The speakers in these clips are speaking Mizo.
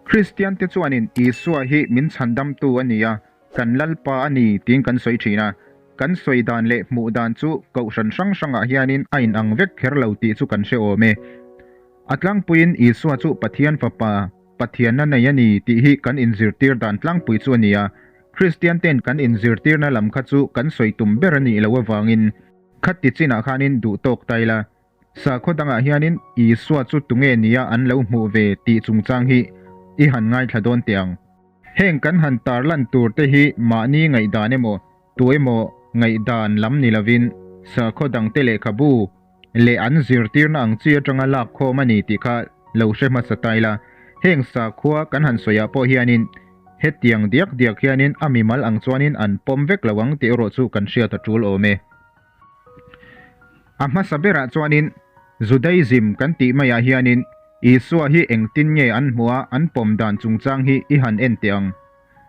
Kristiante chuanin Isua hi min chhandamtu a ni a, kan Lalpa a ni tiin kan sawi thin a. Kan sawi dan leh hmuh dan chu kohhran hrang hrangah hianin a inang vek kher lo tih chu kan hre awm e. A tlangpuiin Isua chu Pathian Fapa, Pathianna nei a ni tih hi kan inzirtir dan tlangpui chu a ni a. Kristiante'n kan inzirtirna lam kha chu kan sawi tum ber a nih loh avangin khati chinah khanin duh tawk ta ila. Sakhaw dangah hianin Isua chu tunge nia an lo hmuh ve tih chungchang hi i han ngaithla dawn teh ang. Heng kan han tarlan tur te hi mahni ngaihdan emaw tu emaw ngaihdan lam ni lovin sakhaw dangte lehkhabu leh an zirtirna ang chi atanga lak khawm a ni tih kha lo hre hmasa ta ila. Heng sakhua kan han sawiah pawh hianin hetiang diak diak hianin a mimal ang chuanin an pawm vek lo ang tih erawh chu kan hriat a tul awm e. A hmasa berah chuanin Judaism kan tih maiah hianin Isua hi engtin nge an hmuh a, an pawm dan chungchang hi i han en teh ang.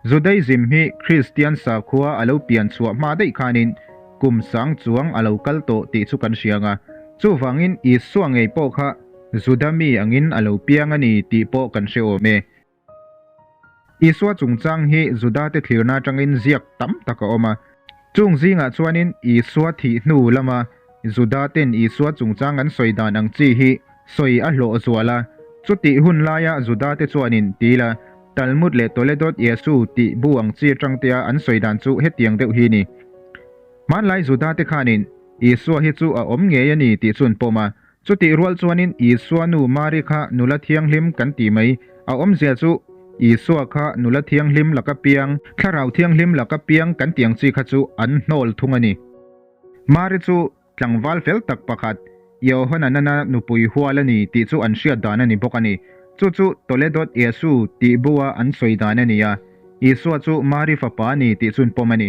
Judaism hi Kristian sakhua a lo pian chhuah hma daih khanin kum sang chuang a lo kal tawh tih chu kan hria ang a, chuvangin Isua ngei pawh kha Juda mi angin a lo piang a ni tih pawh kan hre awm e. Isua chungchang hi Judate thlirna atangin ziak tam tak a awm a. Chung zingah chuanin Isua thih hnu lama Judaten Isua chungchang an sawi dan ang chi hi sawi a hlawh zual a. Chutih hun laia Judate chuanin ti ila, Talmud leh Toledot Yesu tih bu ang chi atangtea an sawi dan chu hetiang deuh hi ni. Hmanlai Judate khanin Isua hi chu a awm ngei a ni tih chu an pawm a. Chutih rual chuanin Isua nu Mari kha nula thianghlim kan ti mai. A awmzia chu Isua kha nula thianghlim laka piang, thlarau thianghlim laka piang kan tih ang chi kha chu an hnawl thung a ni. Mari chu tlangval fel tak pakhat, Iohananana nupui hual a ni tih chu an hriat dan a ni bawk a ni. Chu chu Toledot Iesu tih bua an sawi dan a ni a, Isua chu Mari fapa a ni tih chu an pawm a ni.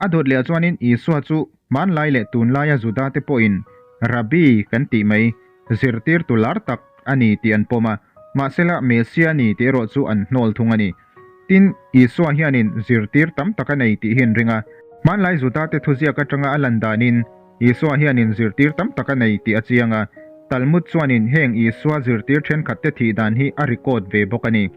A dawt leh chuanin Isua chu hmanlai leh tunlaia Judate pawhin Rabbi kan tih mai, zirtirtu lar tak a ni tih an pawm a, mahsela Messia a ni tih erawh chu an hnawl thung a ni. Tin, Isua hianin zirtir tam tak a nei tih hi an ring a. Hmanlai Judate thuziak atanga a lan danin Isua hianin zirtir tam tak a nei tih a chiang a, Talmud chuanin heng Isua zirtir thenkhatte thih dan hi a record ve bawk a ni.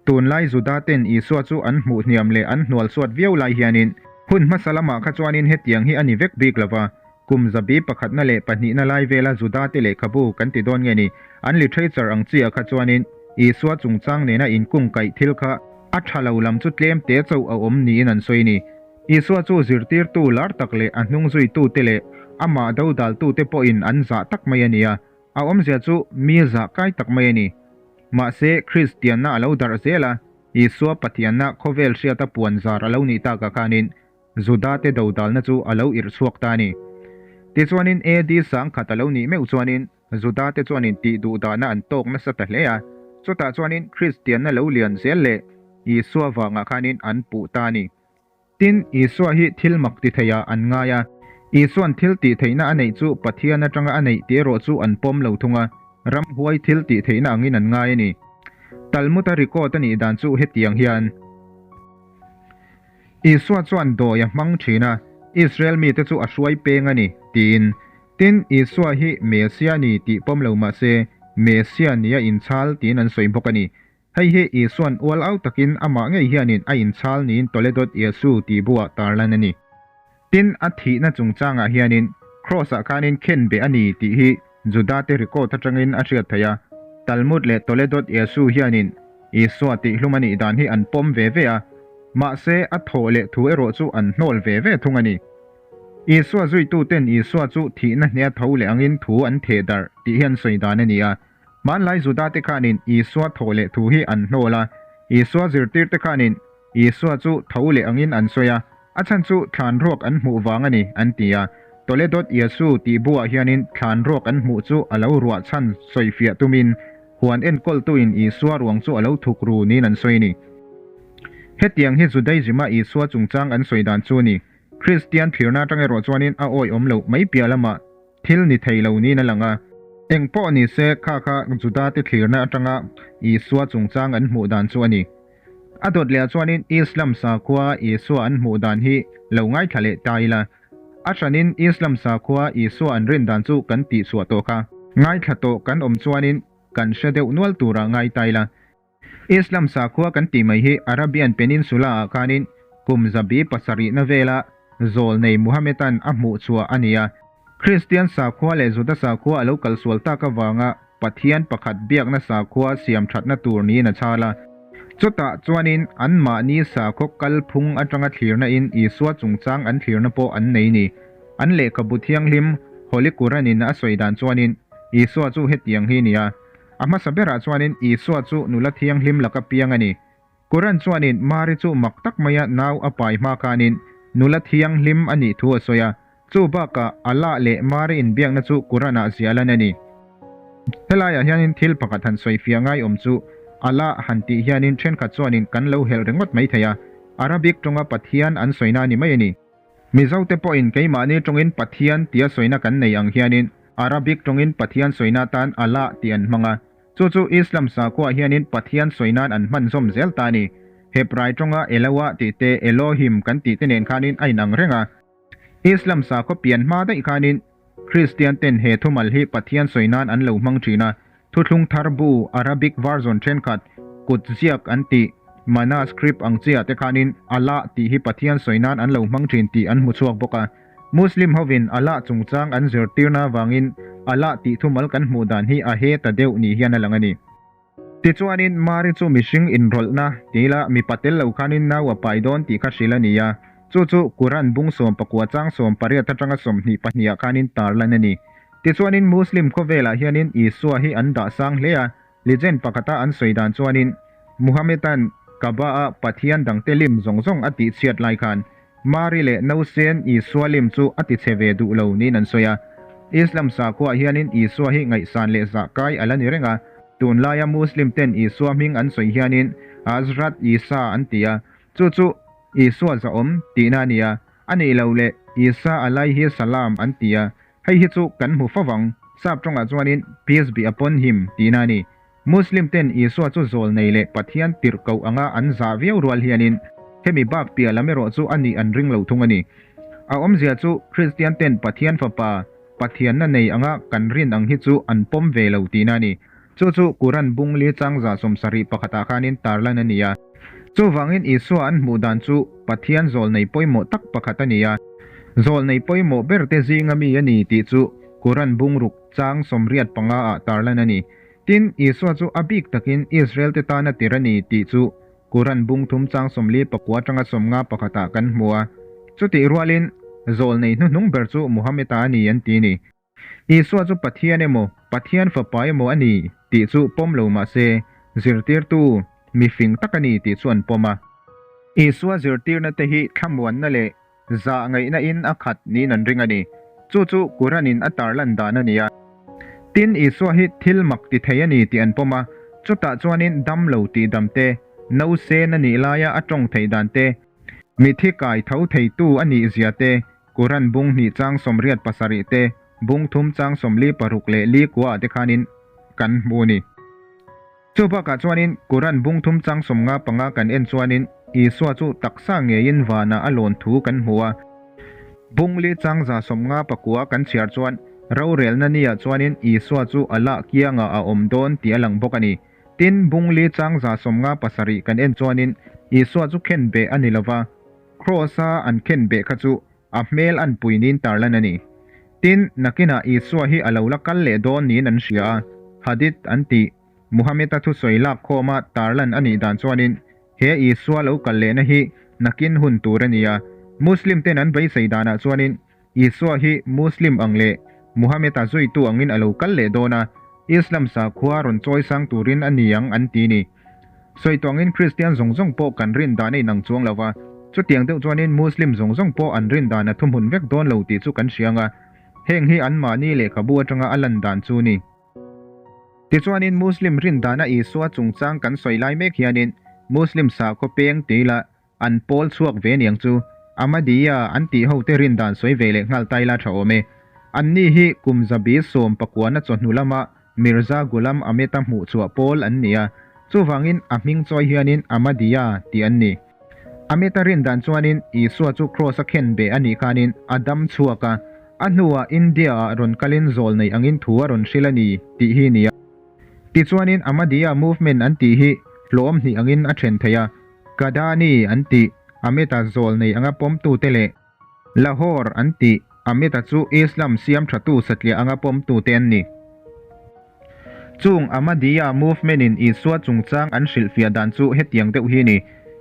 Tunlai Juda ten Isua chu an hmuh hniam leh an hnual suat viau lai hianin hun hmasa lamah kha chuanin hetiang hi a ni vek bik lova, kum zabi pakhatna leh pahnihna lai vela Juda te lehkhabu kan ti dawn nge ni, an literature ang chi ah kha chuanin Isua chungchang nena inkungkaih thil kha a tha lo lam chu tlem te chauh a awm niin an sawi ni. Isua chu zirtirtu lar tak leh a hnungzuitute leh amah dodaltute pawhin an zah tak mai a ni a, a awmzia chu mi zah kai tak mai a ni. Mahse, Kristianna a lo darh zel a, Isua Pathianna khawvel hriata puan zar a lo nih takah khanin Judate dodalna chu a lo irh chhuak ta a ni. Tichuanin AD 1000 a lo nih meuh chuanin Judate chuanin tih duhdahna an tawk nasa ta hle a, chutah chuanin Kristianna lo lian zel leh Isua vangah khanin an puh ta a ni. Tin, Isua hi thil mak ti theiah an ngai a. Isua'n thil tih theihna a neih chu Pathian atanga a neih tih erawh chu an pawm lo thung a, ramhuai thil tih theihna angin an ngai a ni. Talmud-a record a nih dan chu hetiang hian. Isua chuan dawi a hmang thin a, Israel mite chu a hruai peng a ni, tiin. Tin, Isua hi Messia ni tih pawm lo mah se, Messia nia inchhal tiin an sawi bawk a ni. Hei hi Isua'n ual au takin amah ngei hianin a inchhal niin Toledot Iesu tih buah tarlan a ni. Tin, a thihna chungchangah hianin Kraws-ah khanin khenbeh a ni tih hi Judate record atangin a hriat theih a. Talmud leh Toledot Iesu hianin Isua tihhlum a nih dan hi an pawm ve ve a, mahse a thawh leh thu erawh chu an hnawl ve ve thung a ni. Isua zuituten Isua chu thihna hnea tho leh angin thu an theh darh tih hi an sawi dan a ni a. Hmanlai Judate khanin Isua thawh leh thu hi an hnawl a, Isua zirtirte khanin Isua chu tho leh angin an sawi a, a chhan chu thlan ruak an hmuh vang a ni, an ti a. Toledot Iesu tih buah hianin thlan ruak an hmuh chu a lo ruah chhan sawifiah tumin huan enkawltuin Isua ruang chu a lo thuk ru niin an sawi a ni. Hetiang hi Judaism-a Isua chungchang an sawi dan chu a ni. Kristian thlirna atang erawh chuanin a awihawm loh mai piah lamah Thil ni thei lo niin a lang a. Eng pawh ni se, kha kha Judate thlirna atanga Isua chungchang an hmuh dan chu a ni. A dawt leh ah chuanin Islam sakhua Isua an hmuh dan hi lo ngaithla leh ta ila. A hranin Islam sakhua Isua an rin dan chu kan tihchhuah tawh kha. Ngaithla tawh kan awm chuanin kan hre deuh nual turah ngai ta ila. Islam sakhua kan tih mai hi Arabian Peninsula-ah khanin kum 700na vela zawlnei Muhammedan a hmuh chhuah a ni a. Kristian sakhua leh Juda sakhua a lo kal sual tak avanga Pathian pakhat biakna sakhua siam thatna tur niin a chhal a. Chutah chuanin anmahni sakhaw kalphung atanga thlirna in Isua chungchang an thlirna pawh an nei ni. An lehkhabu thianghlim Holy Quran in a sawi dan chuanin Isua chu hetiang hi ni a. A hmasa berah chuanin Isua chu nula thianghlim laka piang a ni. Quran chuanin Mari chu mak tak maia nau a pai hma khanin nula thianghlim a nih thu a sawi a. Chu bakah Allah leh Mari inbiakna chu Quran-ah ziah lan a ni. Helaiah hianin thil pakhat han sawi fiah ngai awm chu Allah han tih hianin thenkhat chuanin kan lo helh ringawt mai thei a, Arabic tawnga Pathian an sawina a ni mai a ni. Mizote pawhin keimahni tawngin Pathian tia sawina kan nei ang hianin Arabic tawngin Pathian sawina atan Allah tih an hmang a. Chu chu Islam sakhuaah hianin Pathian sawi nan an hman zawm zel ta a ni. Hebrai tawnga Eloah tih te Elohim kan tih te nen khanin a inang reng a. Islam sakhaw pian hma daih khanin Kristian ten he thumal hi Pathian sawi nan an lo hmang thin a. Thuthlung thar bu Arabic version thenkhat kut ziak an tih manuscript ang chiah te khanin Allah tih hi Pathian sawi nan an lo hmang thin tih an hmu chhuak bawk a. Muslim hovin Allah chungchang an zirtirna avangin Allah tih thumal kan hmuh dan hi a he ta deuh ni hian a lang a ni. Tichuanin Mari chu mihring inrawlhna tila mipa tel lo khanin nau a pai dawn tih kha hrilh a ni a, chu chu Quran bung 19 chang 18 atanga 22 ah khanin tarlan a ni. Tichuanin Muslim khawvelah hianin Isua hi an dah sang hle a, legend pakhata an sawi dan chuanin Muhammedan Kaaba-a Pathian dangte lim zawng zawng a tihchhiat lai khan Mari leh Nausen Isua lim chu a tichhe ve duh lo niin an sawi a. Islam sakhuaah hianin Isua hi ngaihsan leh zah kai a la ni reng a, tunlaia Muslim ten Isua hming an sawi hianin Hazrat Isa an ti a, chu chu Isua zahawm tihna a ni a, a nih loh leh Isa alaihi salam an ti a, hei hi chu kan hmu fo vang, sap tawngah chuanin Peace be upon him tihna a ni. Muslim ten Isua chu zawlnei leh Pathian tirh koh anga an zah viau rual hianin hemi bak piah lam erawh chu a nih an ring lo thung a ni. A awmzia chu Kristian ten Pathian fapa Pathianna nei anga kan rin ang hi chu an pawm ve lo tihna a ni. Chu chu Quran bung li chang 71 pakhatah khanin tarlan a ni a. Chuvangin Isua an hmuh dan chu Pathian zawlnei pawimawh tak pakhat a ni a. Zawlnei pawimawh berte zinga mi a ni tih chu Quran bung ruk chang 85 ah tarlan a ni. Tin, Isua chu a bik takin Israel te tana tir a ni tih chu Quran bung thum chang 49 atanga 50 pakhatah kan hmu a. Chutih rualin, zawlnei hnuhnung ber chu Muhammad-a a ni an ti ni. Isua chu Pathian emaw, Pathian fapa emaw a ni tih chu pawm lo mah se, zirtirtu mifing tak a ni tih chu an pawm a. Isua zirtirna te hi thlamuanna leh Zah ngaihna in a khat niin an ring a ni. Chu chu Quran in a tarlan dan a ni a. Tin, Isua hi thil mak ti thei a ni tih an pawm a, chutah chuanin dam lo tih dam te, no sen a nih laia a tawng theih dan te, mithi kai tho theitu a nih zia te, Quran bung hnih chang 87 te, bung thum chang 46 leh li kuaah te khanin kan hmu a ni. Chu bakah chuanin Quran bung thum chang 55 kan en chuanin Isua chu taksa ngeiin vanah a lawn thu kan hmu a. Bung li chang 59 kan chhiar chuan rorelna niah chuanin Isua chu Allah kiangah a awm dawn tih a lang bawk a ni. Tin, bung li chang 57 kan en chuanin Isua chu khen beh a ni lova, Kraws-a an khen beh kha chu a hmel an pui niin tarlan a ni. Tin, nakinah Isua hi a lo la kal leh dawn niin an hria a, Hadith an tih. Muhammad-a thusawi lak khawma tarlan a nih dan chuanin he Isua lo kal lehna hi nakin hun tur a ni a. Muslim ten an beisei danah chuanin Isua hi Muslim ang leh Muhammad-a zuitu angin a lo kal leh dawn a, Islam sakhua rawn chawi sang turin a ni ang an ti ni. Sawi tawh angin Kristian zawng zawng pawh kan rin dan a inang chuang lo va, chutiang deuh chuanin Muslim zawng zawng pawh an rin dan a thuhmun vek dawn lo tih chu kan hria ang a, heng hi anmahni lehkhabu atanga a lan dan chu ni. Tichuanin Muslim rin dana Isua chungchang kan sawi lai mek hianin Muslim sakhaw peng tih lah an pawl chhuak ve niang chu Ahmadiyya an tih hote rin dan sawi ve leh nghal tai la tha awm e. Anni hi kum 19 chawhnu lama Mirza Ghulam Ahmed-a hmuh chhuah pawl an ni a, chuvangin a hming chawi hianin Ahmadiyya tih an ni. Ahmed-a rin dan chuanin Isua chu Kraws-a khen beh a nih khanin a dam chhuak a, a hnuah India-ah rawn kalin zawl nei angin thu a rawn hrilh a ni tih hi ni a. Tichuanin Ahmadiyya movement an tih hi hlawm hnih angin a then theih a, Qadiani an tih, Ahmed-a zawl nei anga pawmtute leh Lahore an tih, Ahmed-a chu Islam siam thatu satliah anga pawmtute an ni. Chung Ahmadiyya movement-in Isua chungchang an hrilhfiah dan chu hetiang deuh hi a ni,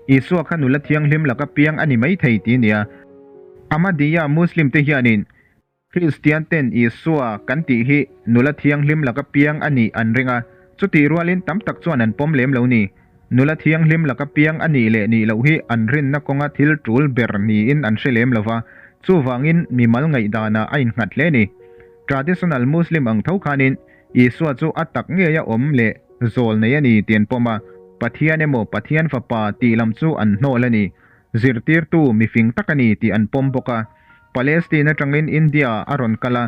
Isua kha nula thianghlim laka piang a ni maithei ti nia. Ahmadiyya Muslim-te hianin Kristian ten Isua kan tih hi nula thianghlim laka piang a nih an ring a, chutih rualin tam tak chuan an pawm lem lo ni. Nula thianghlim laka piang a nih leh nih loh hi an rinna kawnga thil tul ber niin an hre lem lo va, chuvangin mimal ngaihdanah a innghat hle ni. Traditional Muslim ang tho khanin Isua chu a tak ngeia awm leh zawl nei a ni tih an pawm a, Pathian emaw Pathian Fapa tih lam chu an hnawl a ni. Zirtirtu mifing tak a ni tih an pawm bawk a, Palestine atangin India a rawn kal a,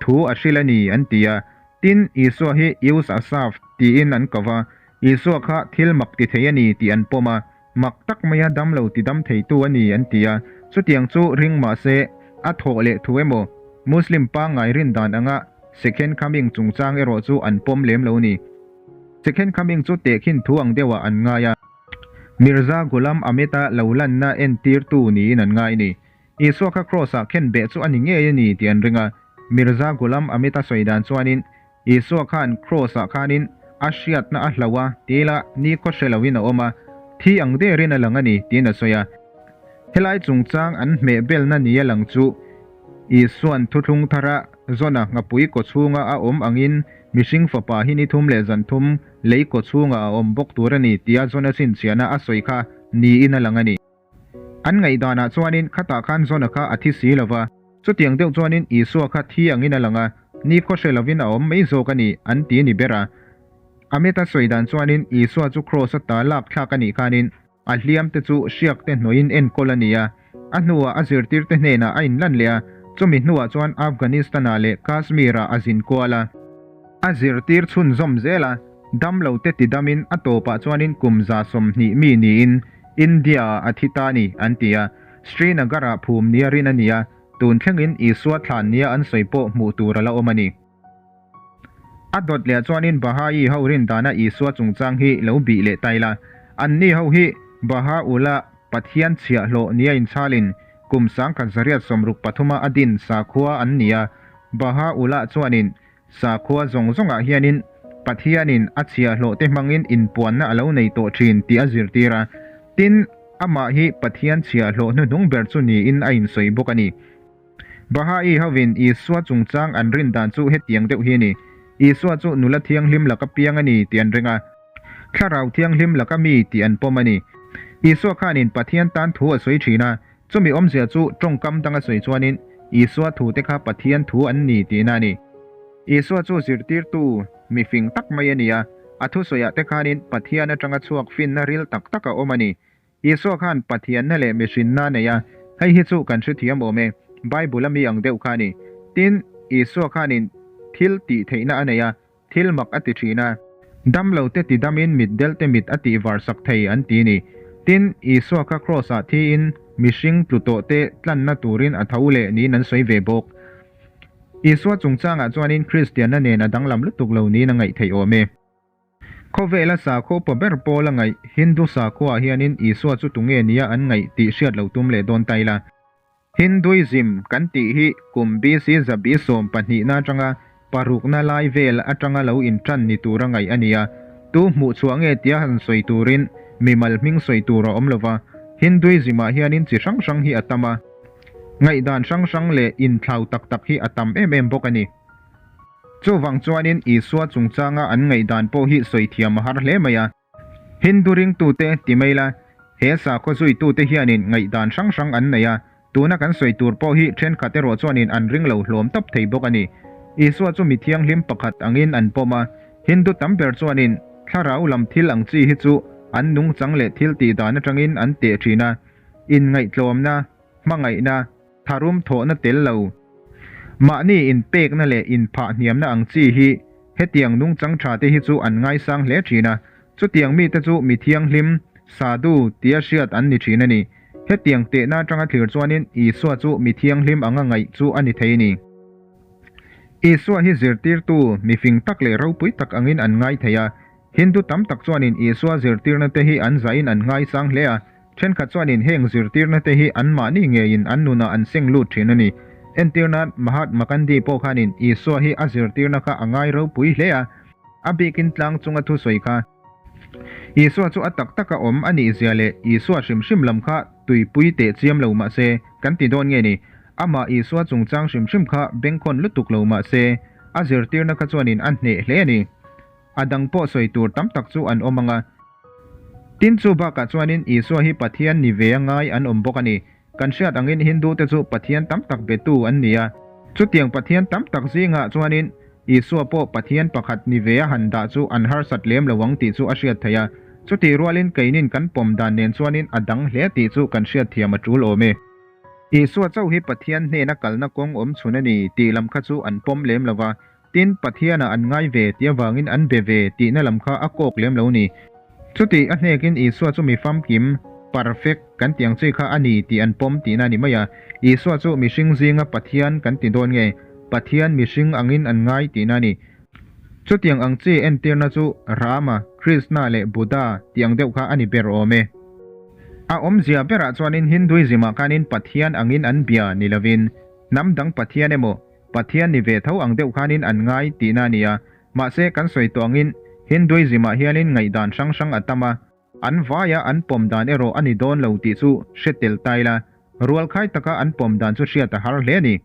thu a hrilh a ni an ti a. Tin, Isua hi Yus Asaf tiin an ko va, Isua kha thil mak ti thei a ni tih an pawm a, mak tak maia damlo ti dam theitu a ni an ti a. Chutiang chu ring mah se, a thawh leh thu emaw, Muslim pangngai rin dan anga Second Coming chungchang erawh chu an pawm lem lo ni. Second Coming chu tehkhin thu ang deuhah an ngai a. Mirza Ghulam Ahmed-a lo lanna entirtu niin an ngai ni. Isua kha Kraws-ah khen beh chu a ni ngei a ni tih an ring a. Mirza Ghulam Ahmed-a sawi dan chuanin Isua khan Kraws-ah khanin a hriatna a hloh a, tila nikhaw hre loin a awm a, thi ang derin a lang a ni tiin a sawi a. Helai chungchang an hmeh belna nia lang chu Isua'n thuthlung thara Jona nghapui kaw chhunga a awm angin mihring fapa hi ni thum leh zan thum lei kaw chhungah a awm bawk tur a ni tia Jona chhinchhiahna a sawi kha niin a lang a ni. An ngaihdanah chuanin khatah khan Jona kha a thi si lo va, chutiang deuh chuanin Isua kha thi angin a lang a, ni khaw hre lovin a awm mai zawk a ni an ti ni ber a. Ahmed-a sawi dan chuanin Isua chu kraws a ta lak thlak a nih khanin A hliamte chu hriakte hnawhin enkawl a ni a, a hnuah a zirtirte hnenah a inlan leh a, chumi hnuah chuan Afghanistan-ah leh Kashmir-ah a zin kual a. A zirtir chhunzawm zel a, damlote tidamin a tawpah chuanin kum 120 mi niin India-ah a thi ta a ni, an ti a. Srinagar-ah phum nia rin a ni a, tun thlengin Isua thlan nia an sawi pawh hmuh tur a la awm a ni. A dawt leh chuanin Baha'i ho rin dana Isua chungchang hi lo bih leh ta ila. Anni ho hi Baha'u'llah Pathian chhiahhlawh nia inchhalin kum 1963 a din sakhua an ni a. Baha'u'llah chuanin sakhua zawng zawngah hianin Pathianin a chhiahhlawhte hmangin inpuanna a lo nei tawh thin tih a zirtir a. Tin, amah hi Pathian chhiahhlawh hnuhnung ber chu niin a insawi bawk a ni. Baha'i hovin Isua chungchang an rin dan chu hetiang deuh hi a ni. Isua chu nula thianghlim laka piang a ni tih an ring a. Thlarau thianghlim laka mi tih an pawm a ni. Isua khanin Pathian tan thu a sawi thin a, chumi awmzia chu tawngkam danga sawi chuanin Isua thute kha Pathian thu an ni tihna a ni. Isua chu zirtirtu mi fing tak mai a ni a, a thusawiah te khanin Pathian atanga chhuak finna ril tak tak a awm a ni. Isua khan Pathianna leh mihrinna a nei a, hei hi chu kan hrethiam awm e, Bible a mi ang deuh kha a ni. Tin, Isua khanin thil tih theihna a nei a, thil mak a ti thin a. Damlo te ti damin mit del te mit a tih var sak thei an ti ni. Tin, Isua kha Kraws ah thiin mihring tlu tawh te tlanna turin a tho leh niin an sawi ve bawk. Isua chungchangah chuanin Kristianna nen a danglam lutuk lo niin a ngaih theih awm e. Khawvela sakhaw upa ber pawl a ngaih Hindu sakhuaah hianin Isua chu tunge nia an ngaih tih hriat lo tum leh dawn ta ila. Hinduism kan tih hi kum BC zabi sawm pahnihna atanga parukna lai vel atanga lo intan ni tura ngaih a ni a. Tu hmuh chhuah nge tia han sawi turin mimal hming sawi tur a awm lova. Hinduism-ah hianin chi hrang hrang hi a tam a. Ngaihdan hrang hrang leh inthlau tak tak hi a tam em em bawk a ni. Chuvang chuanin Isua chungchanga an ngaihdan pawh hi sawi thiam a har hle mai a. Hindu ringtute ti mai la, he sakhaw zuitute hianin ngaihdan hrang hrang an nei a, tuna kan sawi tur pawh hi thenkhat erawh chuanin an ring lo hlawm tawp thei bawk a ni. Isua chu mi thianghlim pakhat angin an pawm a, Hindu tam ber chuanin thlarau lam thil ang chi hi chu an nungchang leh thil tih dan atangin an teh thin a, inngaihtlawmna, hmangaihna, Tharum thawhna tel lo. Mahni inpekna leh inphah hniamna ang chi hi hetiang nungchang tha te hi chu an ngaisang hle thin a, chutiang mite chu mi thianghlim, sadhu, tia hriat an ni thin a ni. Hetiang tehna atanga thlir chuanin Isua chu mi thianghlim anga ngaih chu a ni thei a ni. Isua hi zirtirtu, mifing tak leh ropui tak angin an ngai thei a. Hindu tam tak chuanin Isua zirtirna te hi an zahin an ngaisang hle a, thenkhat chuanin heng zirtirna te hi anmahni ngeiin an nunah an seng lut thin a ni. Entirnan, Mahatma Gandhi pawh khanin Isua hi a zirtirna kha a ngai ropui hle a, a bikin tlang chunga thusawi kha. Isua chu a tak taka awm a nih zia leh Isua hrim hrim lam kha tuipui teh chiam lo mah se kan ti dawn nge ni? Amah Isua chungchang hrim hrim kha bengkhawn lutuk lo mah se a zirtirna kha chuanin a hneh hle a ni. A dang pawh sawi tur tam tak chu an awm ang a. Tin chu bakah chuanin Isua hi Pathian ni ve a ngai an awm bawk a ni. Kan hriat angin Hindu te chu Pathian tam tak betu an ni a. Chutiang Pathian tam tak zingah chuanin Isua pawh Pathian pakhat ni ve a han dah chu an harsat lem lo ang tih chu a hriat theih a. Chutih rualin keinin kan pawm dan nen chuanin a dang hle tih chu kan hriat thiam a tul awm e. Isua chauh hi Pathian hnena kalna kawng awm chhun a ni tih lam kha chu an pawm lem lo va. Tin, Pathianah an ngai ve tih avangin an be ve tihna lam kha a kawk lem lo ni. Chutih a hnekin Isua chu mi famkim, perfect, kan tih ang chi kha a ni tih an pawm tihna a ni mai a. Isua chu mihring zinga Pathian kan ti dawn nge, Pathian mihring angin an ngai tihna a ni. Chutiang ang chi entirna chu Rama, Krishna leh Buddha tih ang deuh kha a ni ber awm e. A awmzia berah chuanin Hinduism-ah khanin Pathian angin an bia ni lovin, hnam dang Pathian emaw, Pathian ni ve tho ang deuh khanin an ngai tihna a ni a, mahse kan sawi tawh angin Hinduism-ah hianin ngaihdan hrang hrang a tam a, an vaia an pawm dan erawh a ni dawn lo tih chu hre tel ta ila, rualkhai taka an pawm dan chu hriat a har hle a ni.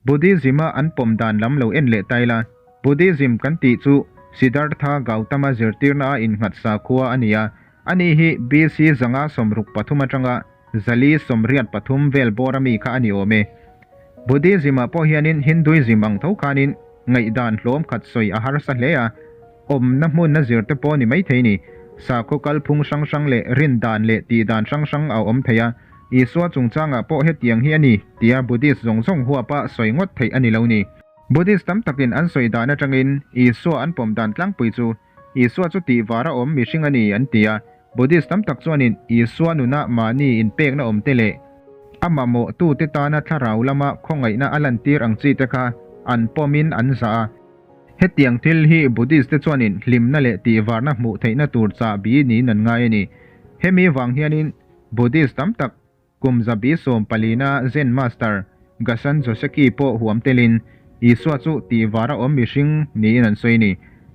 Buddhism-a an pawm dan lam lo en leh ta ila, Buddhism kan tih chu Siddhartha Gautama zirtirna a innghat sakhua a ni a, ani hi BC 563 atanga 483 vel bawr ami kha a ni awm e. Buddhism ah pawh hianin Hinduism ang tho khanin ngaihdan hlawm khat sawi a harsa hle a, awmna hmun a zir te pawh ni maithei ni. Sakhaw kalphung hrang hrang leh rin dan leh tih dan hrang hrang a awm thei a, Isua chungchangah pawh hetiang hi a ni tia Buddhist zawng zawng huapa sawi ngawt theih a ni lo ni. Buddhist tam takin an sawi dan atangin Isua an pawm dan tlangpui chu Isua chu tih var a awm mihring a ni an ti a, Buddhist tam tak chuanin Isua nuna mahni inpekna awm te leh a mamawhtute tana thlarau lama khawngaihna a lantir ang chi te kha an pawmin an zah a. Hetiang thil hi Buddhist te chuanin hlimna leh tihvarna hmuh theihna tur chahbi niin an ngai a ni. Hemi vang hianin Buddhist tam tak Kum 114na Zen Master Gasan Joseki pawh huam telin Isua chu tihvar a awm mihring niin an sawi a ni.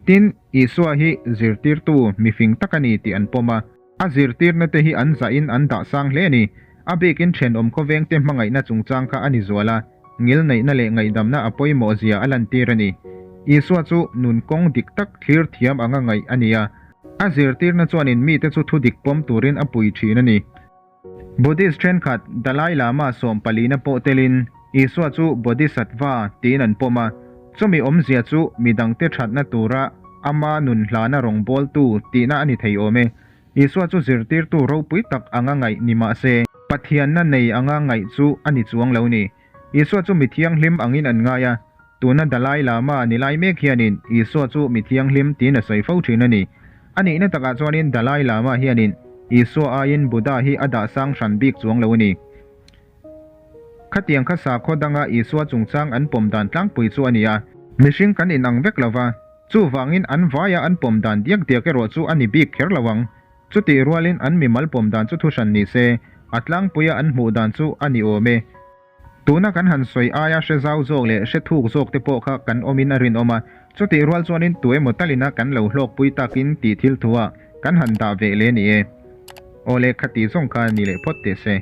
Tin, Isua hi zirtirtu mifing tak a ni tih an pawm a. A zirtirna te hi an zahin an dah sang hle a ni. A bikin thenawm khawvengte hmangaihna chungchang kha a ni zual a, ngilneihna leh ngaihdamna a pawimawh zia a lantir a ni. Isua chu nun kawng dik tak thlir thiam anga ngaih a ni a. A zirtirna chuanin mite chu thudik pawm turin a pui thin a ni. Buddhist thenkhat Dalai Lama 14na pawh telin Isua chu Bodhisattva tiin an pawm a, chumi awmzia chu midangte thatna tura ama nun hlana rawngbawltu tihna a ni thei awm e. Isua chu zirtirtu ropui tak anga ngaih ni mah se, Pathianna nei anga ngaih chu a ni chuang lo ni. Isua chu mi thianghlim angin an ngai a, tuna Dalai Lama ni lai mek hianin Isua chu mi thianghlim tiin a sawi fo thin a ni. A nihna takah chuanin Dalai Lama hianin Isua aiin Buddha hi a dah sang hran bik chuang lo a ni. Khatiang kha sakhaw danga Isua chungchang an pawm dan tlangpui chu a ni a. Mihring kan inang vek lo va, chuvangin an vaia an pawm dan diak diak erawh chu a ni bik kher lo ang. Chutih rualin an mimal pawm dan chu thuhran ni se, a tlangpuia an hmuh dan chu a ni awm e. Tuna kan han sawi aia hre zau zawk leh hre thuk zawk te pawh kha kan awmin a rinawm a, chutih rual chuanin tu emaw talina kan lo hlawkpui takin tih thil thu ah kan han dah ve leh ni e. Awle khati zawng kha ni leh phawt teh se.